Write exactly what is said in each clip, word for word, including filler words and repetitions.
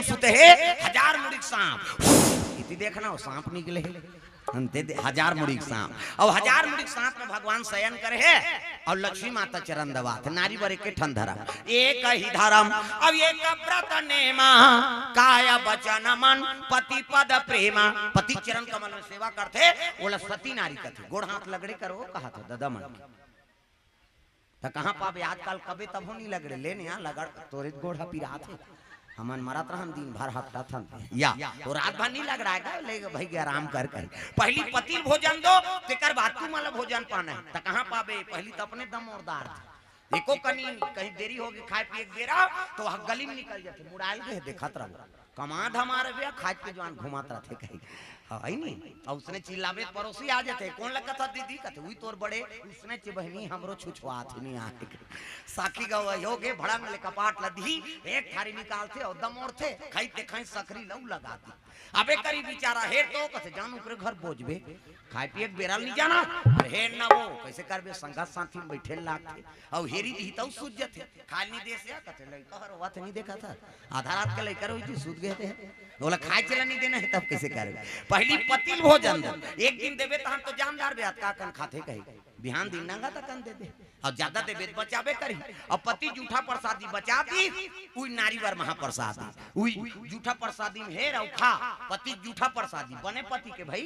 सुते हे, हजार मुड़ी के सांप। इति देखना, वो सांप निकले हे। हम दे दे, हजार मुड़ी के सांप। अब हजार मुड़ी के सांप में भगवान शयन करे हे, अउ लक्ष्मी माता चरण दबाथे। नारी बर एके ठन धरम, एक ही धरम, अब एक व्रत नेमा, काय बचन मन पति पद प्रेमा। पति चरण कमल में सेवा करथे, ओला सती नारी कथे। गोड़ हाथ लगड़े करो, कहा तो ददा मन। त कहाँ पाबे आजकल, कबे तभो नहीं लगड़े, ले नया लगड़, तोरे गोड़ ह पिरात हे। हमन मरत रहन दिन भर हपटत हन। या, वो रात भर नहीं लगड़ाय गा, ले भाई के आराम कर कही। पहली पति ल भोजन दो, तेकर बाद तुमन ल भोजन पाना हे। त कहाँ पाबे, पहली त अपने दम ओरदार थे। एको कनी कहीं देरी होगे खाय पिये के बेरा, त वह गली में निकल जाथे, मुड़ायल गे हे, देखत रहो। कमा धमा रहे भैया, खाय के जवान घुमात रथे कहीं। हाँ, है नी? अउ उसने चिल्लाबे त पड़ोसी आ जाथे, "कौन लगत ह दीदी?" कथे, "उही तोर बड़े, उसने चे बहिनी हमरो छुछुआत ही नहीं आए।" साखी गवा होगे, भड़ंग ले कपाट ल दिही, एक थारी निकालथे अउ दम ओरथे, खाई ते खाई सकरी लऊ लगा दी। अबे करी बेचारा, हेर तो कथे, "जान ओकरे घर बोझबे, खाय पिये के बेरा ल नहीं जाना, अरे हेर ना वो, कैसे करबे, संगत साथी में बैठे लागथे।" अउ हेरी दिही तऊ सूझ जथे। खाय ल नहीं देस या, कथे, "लइका हर होवत नहीं देखा था, आधा रात के लइका रोई थी, सूत गए थे।" बोला, "खाय चला नहीं देना है, तब कैसे करे?" पहली पति ल भोजन दे, एक दिन देबे तहन तो जानदार बे, अतका कन खाथे कही, बिहान दिन नंगा तकन दे दे, अउ ज्यादा देबे त बचाबे करी। अब पति जूठा प्रसादी बचा दी, उही नारी बर महाप्रसादी, उही जूठा प्रसादी में हेर अउ खा, पति जूठा प्रसादी, बने पति के भाई,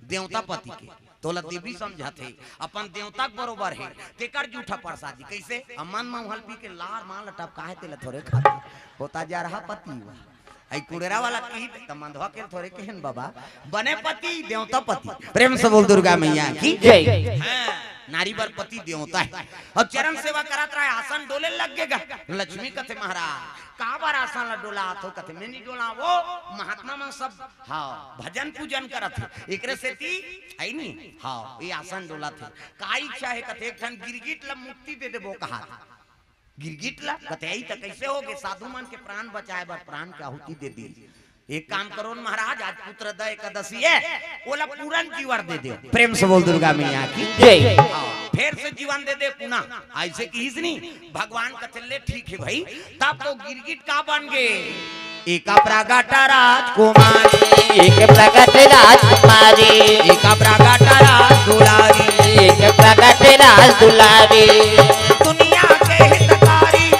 देवता पति के। तोला देवी समझत हे, अपन देवता के बरोबर हे, तेकर जूठा प्रसादी। कैसे? अमन मऊहल पी के लार मार ल टपकाहे, तेला थोरे खाथे। होता जा रहा पति हुआ। आई कुड़ेरा वाला की त मंधवा के थोरे केहन बाबा, बने पति, देवता पति। प्रेम से बोल दुर्गा मैया की जय। हाँ, नारी बर पति देवता हे। अब चरण सेवा करत रहे, आसन डोले लग गे गा। लक्ष्मी कथे, "महाराज, काबर आसन ला डोलात हो?" कथे, "मैं नहीं डोला, वो महात्मा मन सब हाँ, भजन पूजन करत हे, एकरे सेती, है नी? हाँ, ये आसन डोलत हे। का इच्छा हे?" कथे, "एक ठन गिरगिट ल मुक्ति दे देबो," कहा। गिरगिट ल? कथे, "यही त कैसे होगे? साधु मन के प्राण बचाए बर प्राण के आहुति दे दी। एक काम करो न महाराज, आज पुत्रदा एकादशी हे, ओला पुनर्जीवन दे दे।" प्रेम से बोल दुर्गा मैया की जय। हाँ, फेर से जीवन दे दे पुनः। ऐसे किहिस नी, भगवान कथे, "ले ठीक हे भाई।" तब तो गिरगिट का बन गे? एक प्रगट राजकुमारी, एक प्रगट राजकुमारी, एक प्रगट राज दुलारी, एक प्रगट राज दुलारी। दुनिया के हितकारी,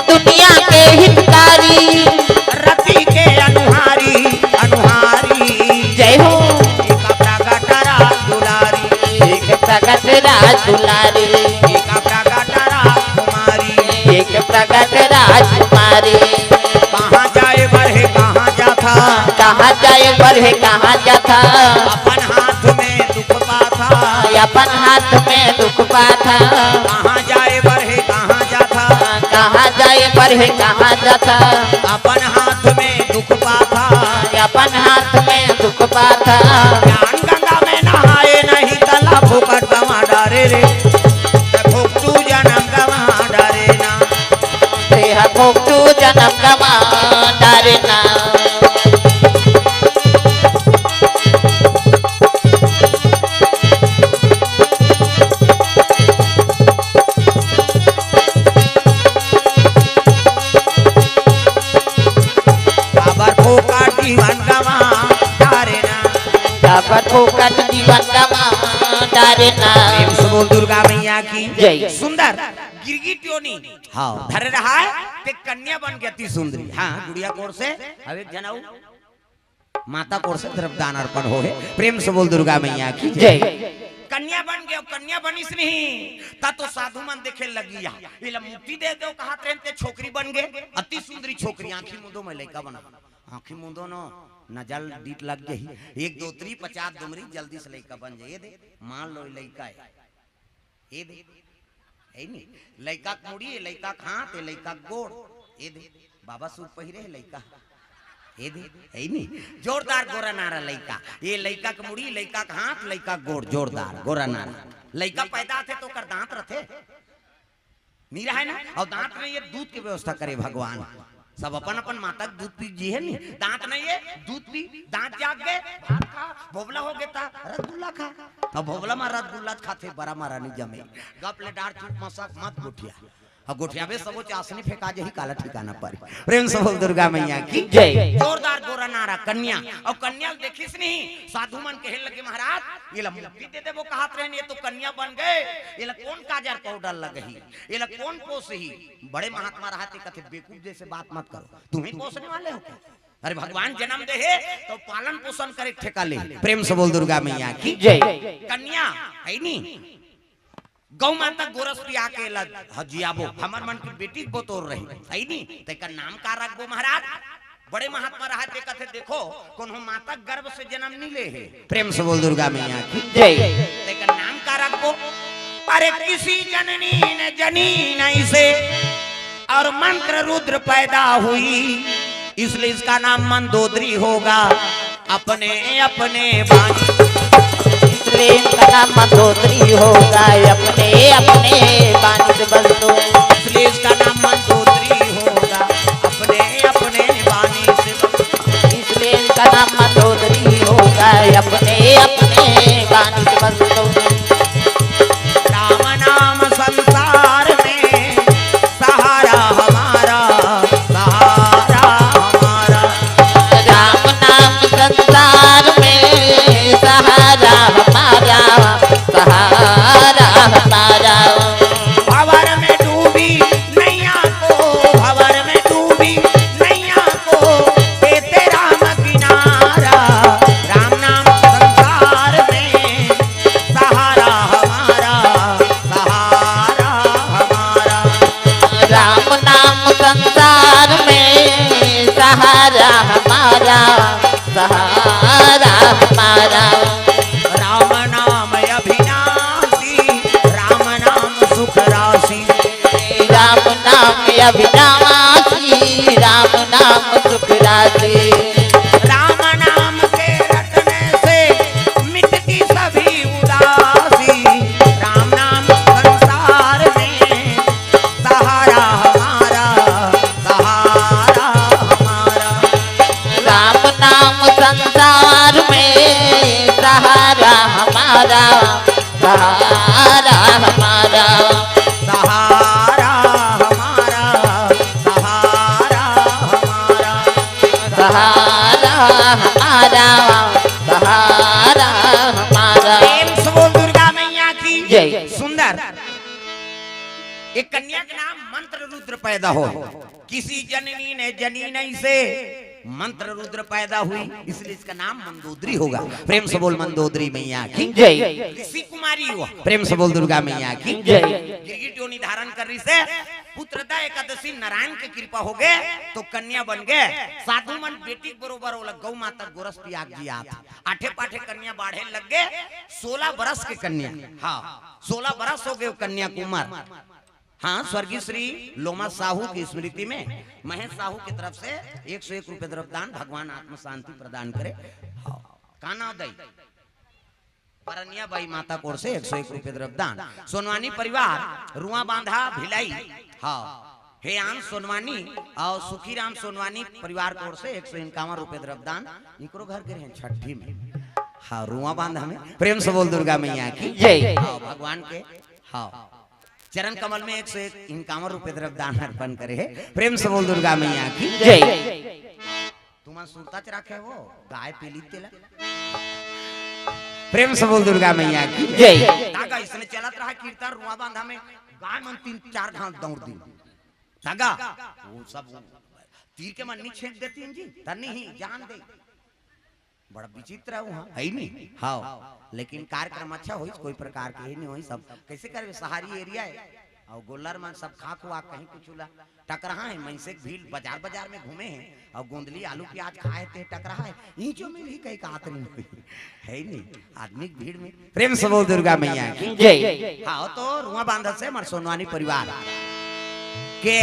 दुनिया के हितकारी, रति के अनुहारी, अनुहारी। जय हो। एक प्रगट राज दुलारी, एक प्रगट राज दुलारी, एक प्रगट राजकुमारी, एक प्रगट राजकुमारी। कहाँ जाए बर हे, कहाँ जाथा? कहाँ जाए बर हे, कहाँ जाथा? अपन हाथ में दुख पाथा। अपन हाथ में दुख पाथा। कहाँ जाए बर हे, कहाँ जाथा? कहाँ जाए बर हे, कहाँ जाथा? अपन हाथ में दुख पाथा। अपन हाथ में दुख पाथा। ज्ञान गंगा में नहाए नहीं, तला फोकट गंवा डारे रे। फोकटू जनम गंवा डारे ना। तेहा फोकटू जनम गंवा डारे ना। काबर फोकट जीवन गंवा डारे ना। काबर फोकट जीवन गंवा डारे ना। प्रेम से बोल दुर्गा मैया की जय। सुंदर गिरगिट योनी हाँ। धरे रहा हे, ते कन्या बन गे अति सुंदरी। हाँ, गुड़िया कोर से, अब एक जन अउ माता कोर से द्रव्य दान अर्पण होहे। प्रेम से बोल दुर्गा मैया की जय। कन्या बन गे, कन्या बनिस नहीं, त तो साधु मन देखे लगिया। एला मुक्ति दे दो, कहात रहे ते छोकरी बन गे, अति सुंदरी छोकरी, आँखी मुंदो में लइका बना। आँखी मुंदो नो, नजर डीठ लग गई। एक दोतरी पचास दुमरी, जल्दी से लइका बन जाए। ये दे, मान लो लइका हे। ये दे, है नी? लइका के मुड़ी, लइका के हाथ, ये लइका के गोड़। ये दे, बाबा सूट पहिरे हे लइका। ये दे, है नी? जोरदार गोरा नारा लइका। ये लइका के मुड़ी, लइका के हाथ, लइका के गोड़, जोरदार गोरा नारा। लइका पैदा होथे त ओकर दांत रथे? नी रहे ना? अउ दांत नहीं हे, दूध के व्यवस्था करे भगवान। सब अपन अपन माता के दूध पी जी हे नी? दांत नहीं हे, दूध पी, दांत जाग गे, भात खा, भोभला हो गे त रसगुल्ला खा। अब भोभला मा रसगुल्ला खाथे, बरा मा रानी जमे। गप ले डार चुप मसक मत गोठिया। अउ गोठियाबे सबो चासनी फेंका जही, काला ठिकाना परी। प्रेम से बोल दुर्गा मैया की जय। जोरदार गोरा नारा कन्या। अउ कन्या ल देखिस नहीं, साधु मन कहे लगे, महाराज, ये ला मुक्ति दे देबो कहत रहन, ये तो कन्या बन गए, ये ला कौन काजर पाउडर लगही, ये ला कौन पोसही? बड़े महात्मा रहते कथे, बेवकूफ जैसे बात मत करो, तुम्ही पोसने वाले हो क्या? अरे भगवान जन्म दे हे तो पालन पोषण करे ठेका ले। प्रेम से बोल दुर्गा मैया की जय। कन्या है नी, गौ माता गोरस पिया के ल-, हजियाबो, हमर मन की बेटी बतौर रही, है नी, तेकर नाम का रखबो महाराज? बड़े महात्मा रहते कथे, देखो, कोनो माता गर्भ से जन्म नहीं ले हे। प्रेम से बोल दुर्गा मैया की जय। तेकर नाम का रखबो? अरे किसी जननी ने जनी नहीं से और मंत्र रुद्र पैदा हुई, इसलिए इसका नाम मंदोदरी होगा। अपने अपने बानी, इसलिए इनका नाम मंदोदरी होगा। अपने अपने बानी से बस दो, इसलिए इसका नाम मंदोदरी होगा। अपने अपने बानी से बस दो, इसलिए इनका नाम मंदोदरी होगा। अपने अपने बानी से बस दो। राम नाम संसार में सहारा हमारा, सहारा हमारा। राम नाम संसार में सहारा हमारा, सहारा हमारा। भंवर में डूबी नैया को, भंवर में डूबी नैया को, देते राम किनारा। राम नाम संसार में सहारा हमारा, सहारा हमारा। राम नाम संसार में सहारा हमारा, सहारा हमारा। राम नाम अविनाशी, राम नाम सुख राशि। राम नाम अविनाशी, राम नाम सुख राशि। राम नाम के रटने से मिटती सभी उदासी। राम नाम संसार में सहारा हमारा, सहारा हमारा। राम नाम संसार में सहारा हमारा, सहारा हमारा। सहारा हमारा, सहारा हमारा। सहारा हमारा, सहारा हमारा। प्रेम से बोल दुर्गा मैया की जय। सुंदर। एक कन्या के नाम मंत्र रुद्र पैदा हो, किसी जननी ने जनी नहीं से मंत्र रुद्र पैदा हुई, इसलिए इसका नाम मंदोदरी होगा। प्रेम से बोल मंदोदरी मैया की जय। ऋषि कुमारी हुआ। प्रेम से बोल दुर्गा मैया की जय। गिरगिट योनि धारण कर रही से पुत्रदा एकादशी नारायण के कृपा हो गए तो कन्या बन गए। साधु मन बेटी के बरोबर ओला गौ माता गोरस पियाक जी आत। आठे पाठे कन्या बाढ़े लग गए। सोलह बरस के कन्या, हाँ, सोलह बरस हो गए कन्या की उम्र। हाँ, स्वर्गीय श्री लोमा साहू की स्मृति में महेश साहू की तरफ से एक सौ एक रुपये द्रव्यदान, भगवान आत्म शांति प्रदान करे। हाँ, का नाम दई? परनिया बाई माता कोर से एक सौ एक रुपये द्रव्यदान। सोनवानी परिवार, रुआ बांधा, भिलाई। हाँ, हे आन सोनवानी और सुखीराम सोनवानी परिवार कोर से एक सौ इक्यावन रुपये द्रव्यदान। इकरो घर के रहन छठी में। हाँ, रुआ बांधा में। प्रेम से बोल दुर्गा मैया की जय। हाँ, भगवान के, हाँ, चरण कमल में एक सौ इक्यावन रुपये द्रव्यदान अर्पण करे हे। प्रेम से बोल दुर्गा मैया की जय। तुमन सुरता च राखे हो, गाय पीली तेला। प्रेम से बोल दुर्गा मैया की जय। धागा इसने चलत रहा कीर्तन रुआ बांधा में, गाय मन तीन चार घास दौड़ दी। धागा, वो सब तीर के मन नहीं छेंक देती जी, तन्नी ही जान दे। बड़ा विचित्र है वहाँ, है नहीं? हाँ, लेकिन कार्यक्रम अच्छा होइस, कोई प्रकार के ही नहीं होइस। सब कैसे करबे, शहरी एरिया है, और गोल्लर मन सब खा खुआ कहीं कुछ ला टकरहा है। मनसे के भीड़ बाजार बाजार में घूमे हैं और गोंदली आलू प्याज खाए ते टकरहा है, यही जो मिल ही कहीं का आत नहीं होई। है नहीं, आदमी के भीड़ में। प्रेम से बोल दुर्गा मैया की जय। हाँ, तो रुआ बांधा से हमारे सोनवानी परिवार के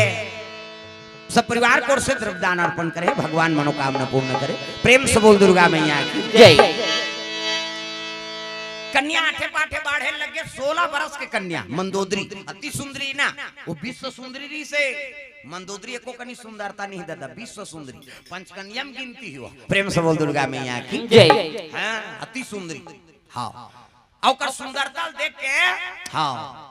सब परिवार कोर से द्रव्यदान अर्पण करे, भगवान मनोकामना पूर्ण करे। प्रेम से बोल दुर्गा मैया की जय। कन्या आठे पाठे बाढ़े लगे, सोलह बरस के कन्या मंदोदरी, अति सुंदरी ना, वो विश्व सुंदरी रही से मंदोदरी एको कनी सुंदरता नहीं दादा, विश्व सुंदरी, पंचकन्या में गिनती हुआ। प्रेम से बोल दुर्गा मैया की जय। हाँ, अति सुंदरी। हाँ, और ओकर सुंदरता देख के, हाँ,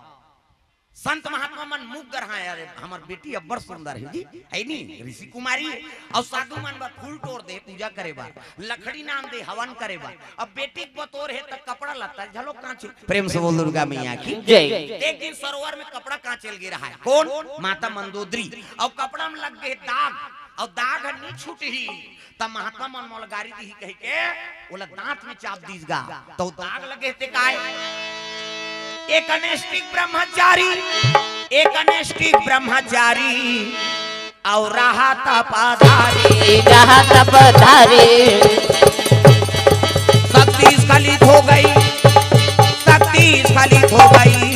संत महात्मा मन मुग्ध रहय, "अरे, हमर बेटी अब्बड़ सुंदर हे जी, हे नी, ऋषि कुमारी हे।" अउ साधु मन बर फूल टोर दे पूजा करे बर, लकड़ी नान दे हवन करे बर। अब बेटी के बतोर हे त कपड़ा लत्ता घलो कांचे। प्रेम से बोल दुर्गा मैया की जय। एक दिन सरोवर में कपड़ा कांचे ल गे रहय। कोन? माता मंदोदरी। अउ कपड़ा में लग गे दाग, अउ दाग ह नी छूटही। त महात्मा मन मोला गारी दिही कहिके ओला दांत में चाप दीस गा, त दाग लगे ते काय? एक अनैष्ठिक ब्रह्मचारी, एक अनैष्ठिक ब्रह्मचारी, अउ रहा तपधारी। रहा तपधारी। शक्ति स्खलित हो गई, शक्ति स्खलित हो गई,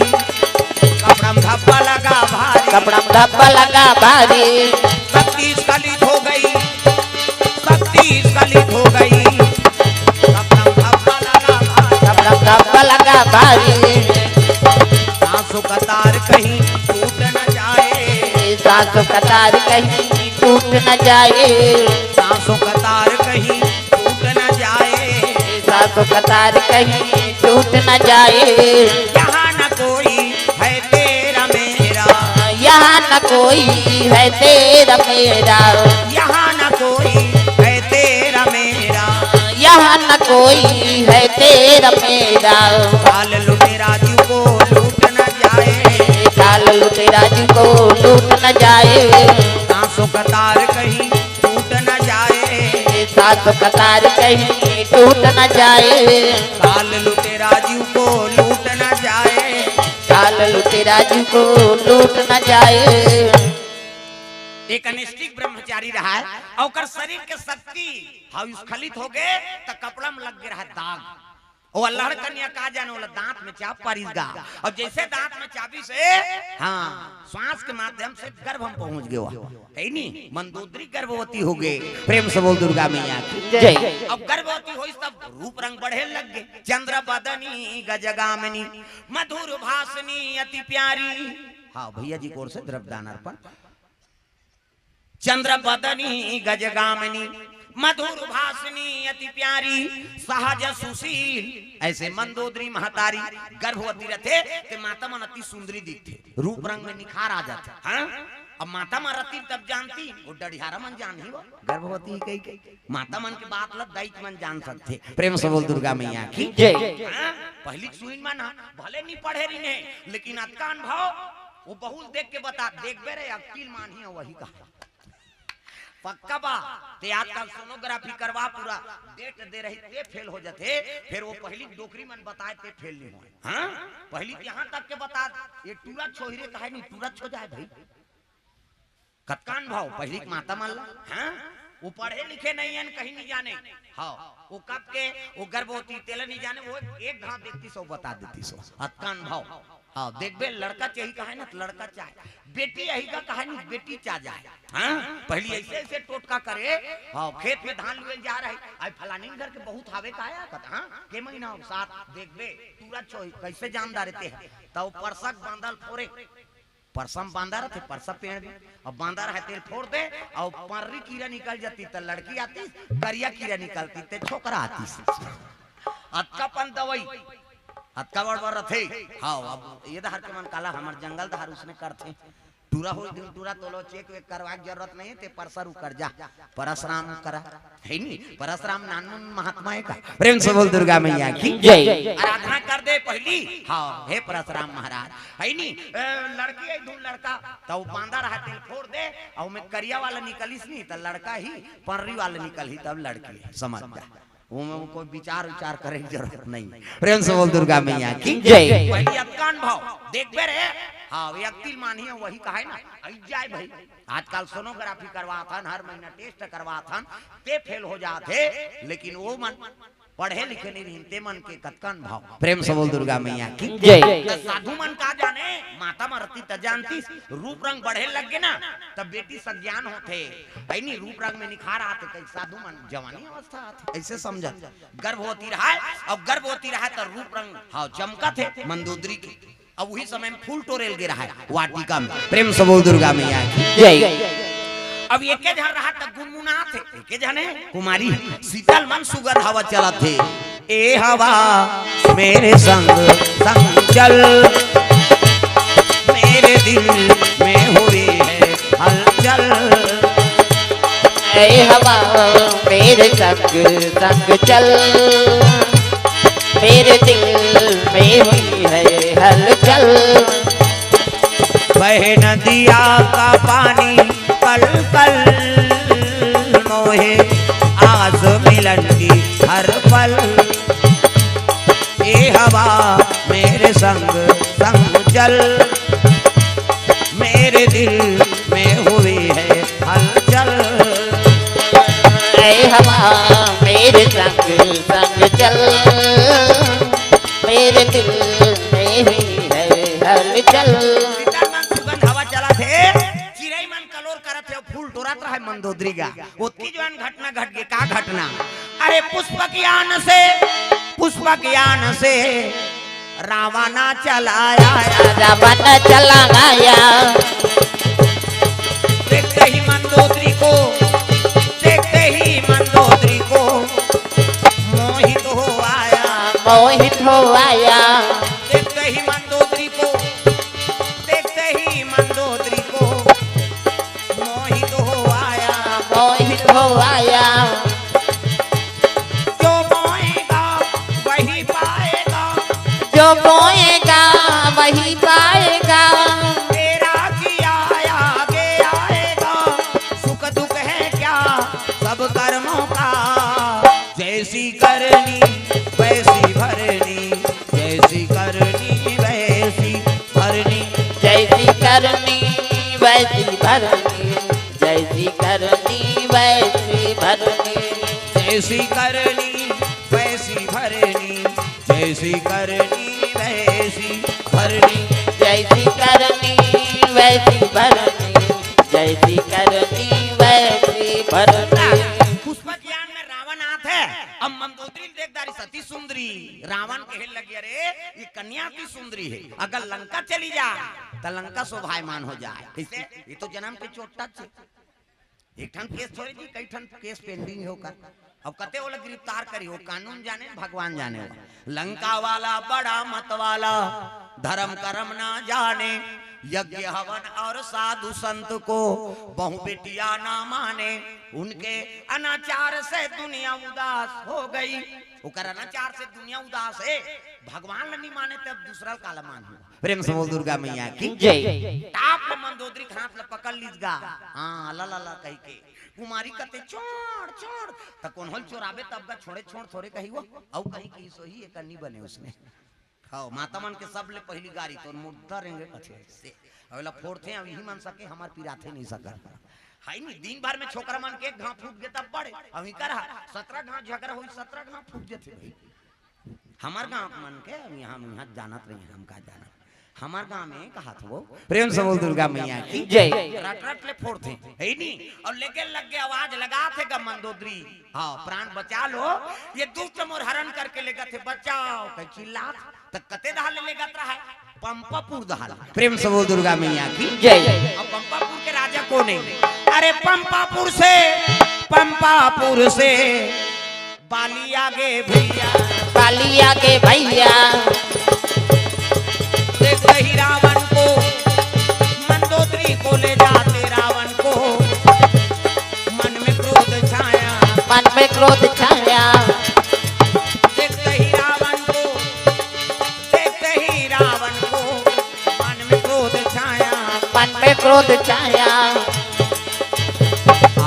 कपड़ा में धब्बा लगा भारी। कपड़ा में धब्बा लगा भारी। शक्ति स्खलित हो गई, शक्ति स्खलित हो गई, कपड़ा में धब्बा लगा भारी। कपड़ा में धब्बा लगा भारी। सांसों का तार कहीं टूट न जाए। सांसों का तार कहीं टूट न जाए। सांसों का तार कहीं टूट न जाए। सांसों का तार कहीं टूट न जाए। यहाँ न कोई है तेरा मेरा। यहाँ न कोई है तेरा मेरा। यहाँ न कोई है तेरा मेरा। यहाँ न कोई है तेरा मेरा। काल लुटेरा जू को लूट न जाए। काल लुटेरा जू को लूट न जाए। सांसों का तार कहीं टूट न जाए। सांसों का तार कहीं टूट न जाए। काल लुटेरा जू को लूट न जाए। काल लुटेरा जू को लूट न जाए। एक अनैष्ठिक ब्रह्मचारी रहय, अउ ओकर शरीर के शक्ति ह स्खलित हो गे, त कपड़ा में लग गे रहय दाग। ओ अल्हड़ कन्या का जाने ओला दांत में चाप पारिस गा। अब जैसे दांत में चाबिस हे, हाँ, श्वास के माध्यम से गर्भ में पहुंच गे, हे नी, मंदोदरी गर्भवती हो गे। प्रेम से बोल दुर्गा मैया की जय। अब गर्भवती होइस तब रूप रंग बढ़े लग गे। चंद्र बदनी गजगामिनी, मधुर भाषिणी अति प्यारी। हाँ, भैया जी की ओर से द्रव्यदान अर्पण। चंद्र बदनी गजगामिनी, मधुर भाषिणी अति प्यारी, सहज सुशील। ऐसे मंदोदरी महतारी गर्भवती रथे, ते माता मन अति सुंदरी दिखथे, रूप रंग में निखार आ जाथे। हाँ, अब माता मन रतिन तब जानतिन, वो डढ़ियारा मन जानही वो गर्भवती कहिके। माता मन के बात ल दाई मन जान सकथे। प्रेम से बोल दुर्गा मैया की जय। हाँ, पहिली के सुइन मन ह भले नी पढ़े रहिन हे, लेकिन अतका अनुभव वो बहुल देख के बता, देखबे रे, अक्किल मानही, वही कहा। पक्का बा, ते आजकल सोनोग्राफी करवा, पूरा डेट दे रही, ते फेल हो जाथे, फिर वो पहिली डोकरी मन बताए, ते फेल नहीं होए। हाँ, पहिली के यहाँ तक के बता, ये टूरा छोहिरे कहे नहीं, टूरा छो जाए भाई। कतका अनुभव पहिली के माता मन ला, हाँ? वो पढ़े लिखे नहीं हन, कहीं नहीं जाने। हाँ, वो कब के, वो गर्भवती तेला नहीं जाने, वो एक घाव देखतिस, बता देतिस। अतका अनुभव। हाँ, देखबे, लड़का चाही कहे ना, तो लड़का चाहे। बेटी आही का कहे नहीं, बेटी चा जाए। हाँ, पहिली ऐसे ऐसे टोटका करे। हाँ, खेत में धान लुए जा रहे, आई फलानी घर के बहुत हावे का आया, कहता, हाँ, के महीना हो, सात, देखबे, टूरा छोही, कैसे जानदार रहते हैं। तब परसक बांधल फोरे, परसा म बांदा रथे, परसा पेड़ में, अब बांदा रहे तेल फोर दे, अउ पर्री कीरा निकल जाती, त लड़की आतिस, करिया कीरा निकलती, ते छोकरा आतिस। अतका पन दवाई, अतका बड़ बड़ रथे। हाँ, अब ये डहर के मन काला, हमर जंगल डहर उसने करथे। टूरा होई दिन टूरा तोलो, चेक वेक करवाए के जरूरत नहीं, ते परसा रुकर जा, परसराम करा। है नी? परसराम नानमुन महात्मा है का? प्रेम से बोल दुर्गा मैया की जय। आराधना कर दे पहिली। हाँ, हे परसराम महाराज, है नी? ए, लड़की है धुन लड़का, त वो बांदा रहा तेल फोर दे, अउ में करिया वाला निकलिस नी, त लड़का ही, पर्री वाला निकलही, तब लड़की है, समझ जा। वो में वो कोई विचार उचार करे की जरूरत नहीं। प्रेम से बोल दुर्गा मैया की जय। पहिली अतका अनुभव, देखबे रे, हाँ, वे अक्किल मानही है, वही कहे ना, आई जाए भाई। आजकल सोनोग्राफी करवात हन, हर महीना टेस्ट करवात हन, ते फेल हो जात हे, लेकिन वो मन पढ़े लिखे नहीं रहिन, ते मन के कतका अनुभव। प्रेम से बोल दुर्गा मैया की जय। त साधु मन का जाने, माता म रतिस त जानतिस, रूप रंग बढ़े लग गे ना, तब बेटी सज्ञान होथे। है नी, रूप रंग में निखार आथे, कई साधु मन जवानी अवस्था आथे, ऐसे समझत। गर्भवती रहा, अब गर्भवती रहा त रूप रंग, हाँ, चमकत हे मंदोदरी के। अब वही समय में फूल टोरे ल गे रहा है वाटिका में। प्रेम से बोल दुर्गा मैया की जय। अब एके झन रहा त गुनगुनात हे, एके झन हे कुमारी, शीतल मन सुगंध हवा चलत हे। ए हवा मेरे संग संग चल, मेरे के दिल में हुई है हलचल। ए हवा, मेरे संग संग चल, मेरे दिल में हुई है हलचल। बहे नदिया का पानी कल कल, मोहे आस मिलन की हर पल। ए हवा, मेरे संग संग चल, मेरे दिल में हुई है हलचल। ए हवा, मेरे संग संग चल, मेरे दिल में हुई है हलचल। सीतामन सुगंध हवा चलत हे, चिरई मन कलोर करत हे, फूल टोरत रहे मंदोदरी गा। ओतकी जुवान घटना घट गे। का घटना? अरे पुष्पक यान से, पुष्पक यान से रावण चला आया। रावण चला आया। देखते ही मंदोदरी को, देखते ही मंदोदरी को मोहित हो आया। मोहित हो आया। देखते ही मंदोदरी को, देखते ही मंदोदरी को मोहित हो आया। मोहित हो आया। जो बोएगा वही पाएगा। जो बोएगा वही पाएगा। तेरा किया आगे आएगा। सुख दुख है क्या सब कर्मों का। जैसी करनी वैसी भरनी, जैसी करनी वैसी भरनी। जैसी करनी वैसी भरनी, जैसी करनी वैसी भरनी। जैसी करनी वैसी भरनी, जैसी करनी वैसी भरनी। जैसी करनी वैसी भरनी, जैसी करनी वैसी भरनी। पुष्पक यान में रावण आत हे, अब मंदोदरी ल देख डारिस अति सुंदरी। रावण कहे लगे, अरे ये कन्या अति सुंदरी हे, अगर लंका चली जाय त लंका शोभायमान हो जाय। कइसे? ये तो जनम के चोट्टा हे। एक ठन केस थोरे जी, कई ठन केस pending हे ओकर। अब कते ओला गिरफ्तार करही, ओ कानून जाने, भगवान जाने। लंका वाला बड़ा मत वाला, धरम करम ना जाने, यज्ञ हवन और साधु संत को, बहु बेटियां ना माने, उनके अनाचार से दुनिया उदास हो गई। ओकर अनाचार से दुनिया उदास हे, भगवान ला नहीं माने, तब दूसरा ला काला मानही। प्रेम से बोल दुर्गा मैया की जय। टाप ले मंदोदरी के हाथ ला पकड़ लीस गा। हाँ, ला, ला, ला कहिके। कुमारी कथे, "छोड़, छोड़।" त कोनो ल चोराबे तब गा, "छोड़े, छोड़," थोरे कही वो। अउ कहीं कहीं सोही, एकर नी बने उसने। हव, माता मन के सबले पहिली गारी, "तोर मुर्दा रेंगे," कथे से। अब एला फोड़थे, अब इही मन सके, हमर पिराथे नहीं सकत। हाय नी, दिन भर में छोकरा मन के एक घाव फूट गे तब बड़े। अब इही कर हा, सतरा घाव झगरा होही, सतरा घाव फूट जथे भाई। हमर गांव के मन के, अब इहाँ, इहाँ जानत रही, हम का जानत। हमर गांव में कहत हो, प्रेम से बोल दुर्गा मैया की जय। रट रट ले फोड़थे, हे नी? अउ लेके लग गे आवाज लगाथे गा मंदोदरी, हाँ, प्राण बचा लो, ये दुष्ट मोर हरण करके लेगथे, बचाओ, कहि चिल्लात, त कते डहर ले लेगत रहय? पंपापुर डहर। प्रेम से बोल दुर्गा मैया की जय। अब पंपापुर के राजा कोन हे? अरे पंपापुर से, पंपापुर से बाली आगे भैया, बाली आगे भैया। देखते ही रावण को, मंदोदरी को ले जाते रावण को, मन में क्रोध छाया, मन में क्रोध छाया। देखते ही रावण को, देखते ही रावण को, मन में क्रोध छाया, मन में क्रोध छाया।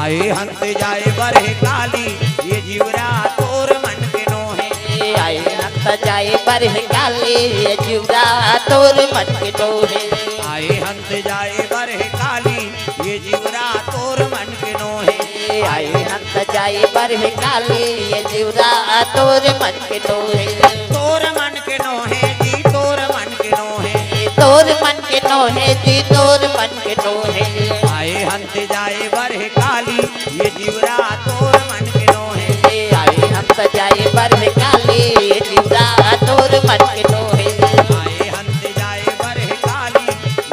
आए हंत जाए बरह काली, ये जीवरा तोर मन के नोहे। आए हंत जाए बरह काली, ये जीवरा तोर मन के नोहे। आए हंत जाए बरह काली, ये जीवरा तोर मन के नोहे। आए हंत जाए बरह काली, ये जीवरा तोर मन के नोहे। तोर मन के नोहे जी, तोर मन के नोहे। तोर मन के नोहे जी, तोर मन के नोहे। आए हंत जाए बरह काली, ये जीवरा तोर मन के नोहे। आए हंत जाए बरह काली, ये जीवरा तोर मन के नोहे। आए हंत जाए बरह काली,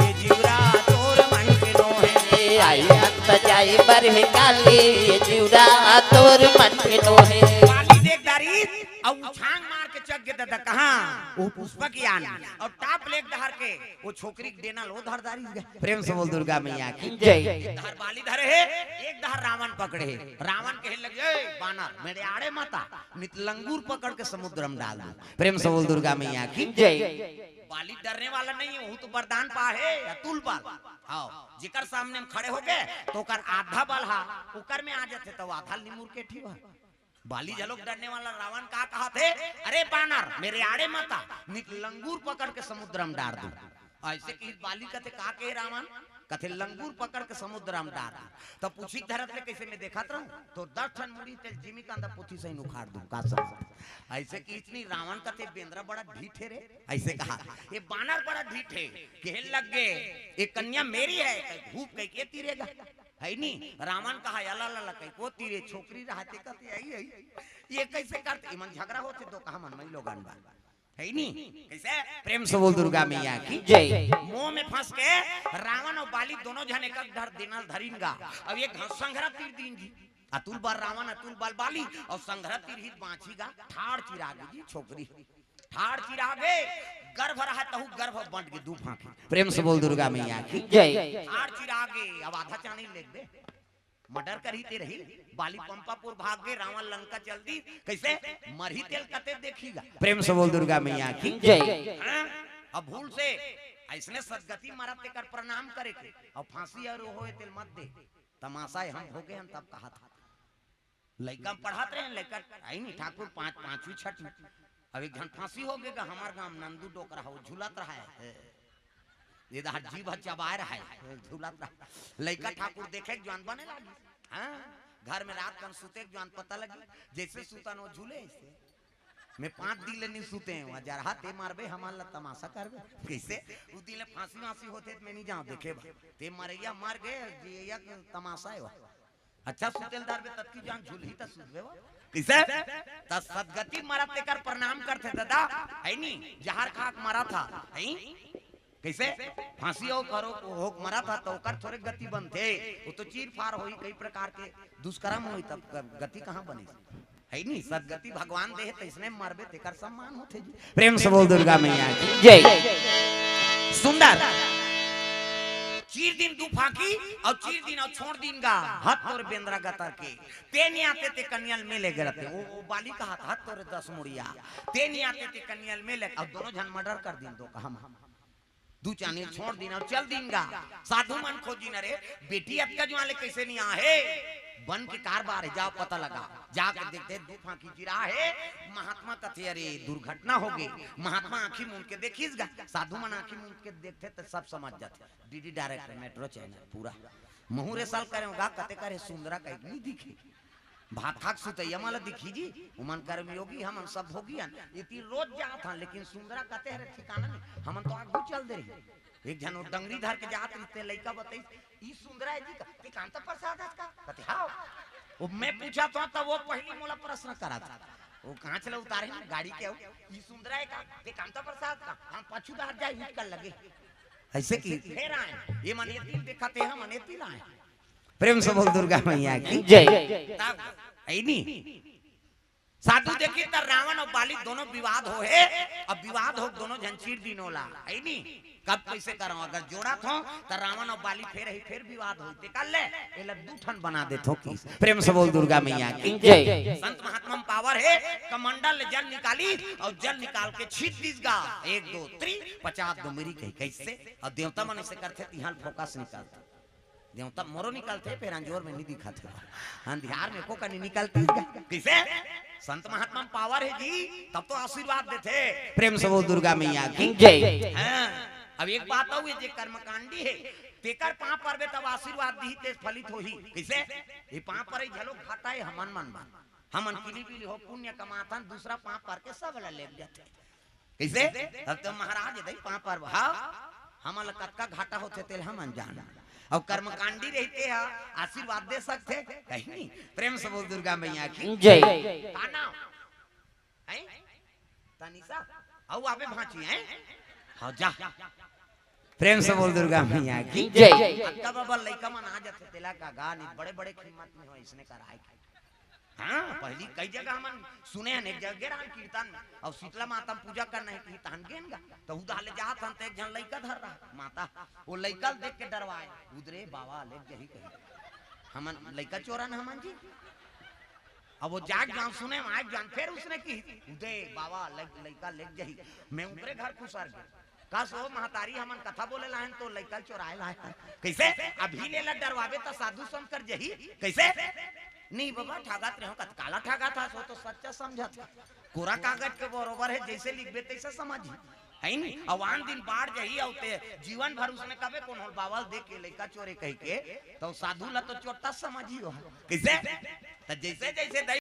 ये जीवरा तोर मन के नोहे। आए हंत जाए बरह काली, ये जीवरा तोर मन के नोहे। काली देख डारी, अउ उछांग मार के चघ गे ददा कहाँ? वो पुष्पक यान। अउ टाप ले एक डहर के वो छोकरी के डेना ल ओ धर डारिस गा। प्रेम से बोल दुर्गा मैया की जय। एक डहर बाली धरे हे, एक डहर रावण पकड़े हे। रावण कहे लगे, "ए बानर, मेरे आड़े मत आ, नित लंगूर पकड़ के समुद्र में डाल दूं।" प्रेम से बोल दुर्गा मैया की जय। बाली डरने वाला नहीं है, वो तो वरदान पा हे, अतुल बल। हाँ, जेकर सामने में खड़े हो गए तो ओकर आधा बल हा, ओकर में आ जाथे तो आधा निमुर के ठीक हा। बाली झलोक डरने वाला। रावण का कहा थे, "अरे बानर, मेरे आड़े मत आ, नित लंगूर पकड़ के समुद्र में डार दूं।" ऐसे कि बाली कथे, "का के रावण?" कथे, "लंगूर पकड़ के समुद्र में डार दूं।" तो पूछी धरत ले, "कैसे मैं देखत रहूं तो दस ठन मुड़ी तेल जिमी कांदा पुथी सही उखाड़ दूं, का समझ?" ऐसे कि इतनी रावण कथे, "बेंदरा बड़ा ढीठ हे रे।" ऐसे कहा, "ये बानर बड़ा ढीठ हे।" कहे लग गे, "ये कन्या मेरी है।" धूप कह के तीरेगा। है नी? रावण कहा, "अला ला ला," कहि को तीरे, छोकरी रहते कहते, "आई, आई, ये कैसे करते?" इमन झगड़ा होते दो कहा मन में लोगन बा। है नी? कैसे? प्रेम से बोल दुर्गा मैया की जय। मोह में फंस के रावण अउ बाली दोनों झन एक डहर डेना ल धरिन गा। अब एक घास संघरा तीर दीन जी। अतुल बल रावण, अतुल बल बाली, अउ संघरा तीर ही बांची गा। ठाड़ चिरागे जी छोकरी। ठाड़ चिरागे, गर्भ रहा तहु गर्भ बंट के दू फांकी। प्रेम से बोल दुर्गा मैया की जय। ठाड़ चिरागे, अब आधा चानी लेग दे। मर्डर करही ते रही, बाली पंपापुर भाग गे, रावण लंका चल दी, कैसे? मरही तेल कते देखी गा। प्रेम से बोल दुर्गा मैया की जय। हाँ? अब भूल से ऐसने सदगति मरत तेकर प्रणाम करे के, अब फांसी अउ होए तेल मत दे, तमाशा हे हम भोगे हन तब कहा था। लइका में पढ़त रहे, लइका आई नहीं ठाकुर पाँच, पाँचवीं छठवीं। अब एक झन फांसी हो गे गा, हमार गांव नंदू डोकरा हो, झूलत रहा है, ये दहर जीभ चबाए रहा है, झूलत रहा। लइका ठाकुर देखे के ज्वान बने लागी। हाँ, घर में रात कन सुते के ज्वान पता लगी, जैसे सुतन वो झूले ऐसे। मैं पाँच दिन ले नहीं सुते हैं, वहाँ जरहा ते मारबे, हमार ला तमाशा करबे। कैसे? उ दिन ले फांसी वांसी होते तो मैं नहीं जाऊँ देखे बा। ते मरैया मर गए, जियैया के तमाशा है वहाँ। अच्छा सुतेल धरबे ततकी जान झुलही त सुतबे वो। कैसे? त सदगति मरत तेकर प्रणाम करथे ददा, है नी? जहर खा के मरत हा, है? कैसे? फांसी हो करो, हो के मरत हा त ओकर थोरे गति बनथे। वो तो चीर फार होई, कई प्रकार के दुष्कर्म होई, तब ग-, गति कहाँ बने? है नी? सदगति भगवान दे हे, तैसने मरबे तेकर सम्मान होथे जी। प्रेम से बोल दुर्गा मैया की जय। सुंदर। चीर दिन दू फांकी अउ चीर दिन अउ छोड़ दिन गा, हत तोरे बेंदरा गतर के। ते नी आते ते कन्या ल में ले गे रहते। वो, वो बाली कहा था, "हत तोरे दस मुड़िया।" ते नी आते ते कन्या ल में ले, अउ दोनों झन मर्डर कर दिन दो कहा हम। दू चानी छोड़ दिन अउ चल दिन गा। साधु मन खोजिन, "अरे बेटी अतका जुआन ले कैसे नी आहे?" बन के कारबार हे, जाओ पता लगा। जाके देखथे दू फांकी चिरा हे, महात्मा कथे, "अरे दुर्घटना हो गे।" महात्मा आंखी मूंद के देखिस गा। साधु मन आंखी मूंद के देखथे त सब समझ जाथे। डीडी डायरेक्ट मेट्रो चैनल पूरा। महूँ रे साल करे गा, कते करे सुंदरा कहीं नहीं दिखे। भात खाक सुतैया माला दिखी जी, उमन कर्मयोगी, हमन सब भोगी हन। इति रोज जात हन, लेकिन सुंदरा कते हरे ठिकाना नहीं। हमन तो आगू चल दे रही। एक झन वो डंगरी धर के जात रहिते, लइका बतई, "ई सुंदरा है जी का? ते कांता प्रसाद हस का?" कते, "हाँ।" वो मैं पूछा था, तब वो पहली मोला प्रश्न करा था। वो कांच ला उतारे ना, गाड़ी के हो, "ई सुंदरा है का? ते कांता प्रसाद का?" हम पाछू डहर जाए, उठ कर लगे। ऐसे की फेर आए, ये मन ये तिल देखा थे, हम मन ये तिल आए। प्रेम से बोल दुर्गा मैया की जय। तब, है नी? साधु देखी त रावण अउ बाली दोनों विवाद हो हे। अब विवाद हो, दोनों झन चीर दिन ओला, है नी? कब कैसे करो, अगर जोड़त हो त रावण अउ बाली फेर ही फेर विवाद हो, ते कर ले, एला दू ठन बना देथो किस। प्रेम से बोल दुर्गा मैया की जय। संत महात्मा में पावर हे, कमंडल ले जल निकाली अउ जल निकाल के छीट दिस गा, एक दो तीन, पचास दो मेरी कही, कैसे? अउ देवता मन से करथे, तिहां फोकस निकालथे। देवता मोरो निकलथे, फेर अंजोर में नहीं दिखत हे। अंधियार में को कनी निकलती है। कैसे? संत महात्मा में पावर हे जी, तब तो आशीर्वाद देथे। प्रेम से बोल दुर्गा मैया की जय। हाँ, अब एक बात अउ हे, जे कर्मकांडी हे, तेकर पांव परबे तब आशीर्वाद दिही, तेज फलित होही। कैसे? ये पांव परई झलो घाटा हे हमन मन बर। हमन किली बिली हो पुण्य कमाथन, दूसरा पांव पर के सब ला लेग जाथे। कैसे? तब तो महाराज दई पांव परबो। हाँ, हमन ला कतका घाटा होथे तेल हमन जान। अउ कर्मकांडी रहिथे हा, आशीर्वाद दे सकथे कहीं नहीं। प्रेम से बोल दुर्गा मैया की जय। का नाम? हैं? तनिषा? अउ आबे भांची हैं? हाँ, जा। प्रेम से बोल दुर्गा मैया की जय। अतका बाबा लइका मन आ जाथे तेला का गा नहीं, बड़े बड़े कीमत में हो, इसने कराए के। हाँ, पहली कई जगह हमन सुने हन, एक जगह गे रहन कीर्तन में, अउ शीतला माता म पूजा करना हे कही, तहन गेन गा, त उधार ले जात हन, त एक झन लइका धर रहा माता, वो लइका ल देख के डरवाए, "उदरे बाबा लेग जही," कही, "हमन लइका चोरन हमन जी।" अब वो जाग जान सुने म, आग जान फिर उसने की, "उदे बाबा लइ-, लइका लेग जही।" मैं उकरे घर खुसर गे, "कस ओ महतारी, हमन कथा बोले लायन, तो लइका ल चोराए लायन।" "कइसे? अभी ले ला डरवाबे त साधु संत कर जही।" "कइसे?" "नहीं बाबा, ठागत रहे हो।" "कत काला ठागत हस, वो तो सच्चा समझत हे, कोरा कागज के बरोबर हे, जइसे लिखबे तइसे समझही, हे नी? अउ आन दिन बाढ़ जही, अउ ते जीवन भर उसने कबे कोनो बाबा ल देख के लइका चोरे कहि के, त साधु ला तो चोट्टा समझही हो।" "कइसे?" "त जइसे जइसे दई